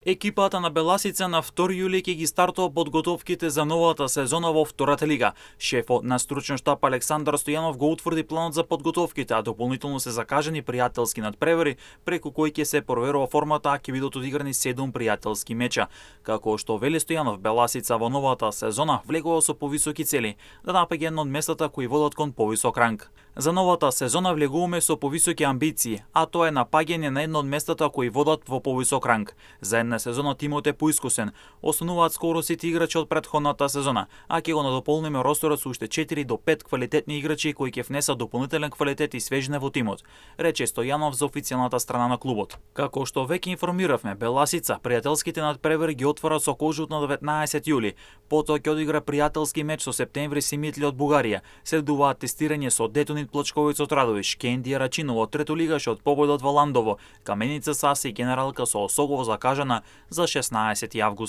Екипата на Беласица на 2 јули ќе ги стартува подготовките за новата сезона во втората лига. Шефот на стручен штаб Александар Стојанов го утврди планот за подготовките, а дополнително се закажани пријателски надпревари преку кои ќе се проверува формата, а ќе бидат одиграни 7 пријателски меча. Како што вели Стојанов, Беласица во новата сезона влегува со повисоки цели, да напаѓа едно од местата кои водат кон повисок ранг. За новата сезона влегуваме со повисоки амбиции, а тоа е напаѓање на едно од местата кои водат во повисок ранг. За една сезона тимот е поискусен, остануваат скоро сите играчи од претходната сезона, а ќе го надополниме росторот со уште 4 до 5 квалитетни играчи кои ќе внесат дополнителен квалитет и свежина во тимот, рече Стојанов за официјалната страна на клубот. Како што веќе информиравме, Беласица пријателските надпревари ги отвора со Кожут на 19 јули, потоа ќе одигра пријателски меч со Септември Симитли од Бугарија, следуваат тестирање со Детонит Плачковиц од Радовиш, Кендија Рачиново од Третолигаш од Побода од Валандово, Каменица Саси и Генералка со Осогово закажана за 16 август.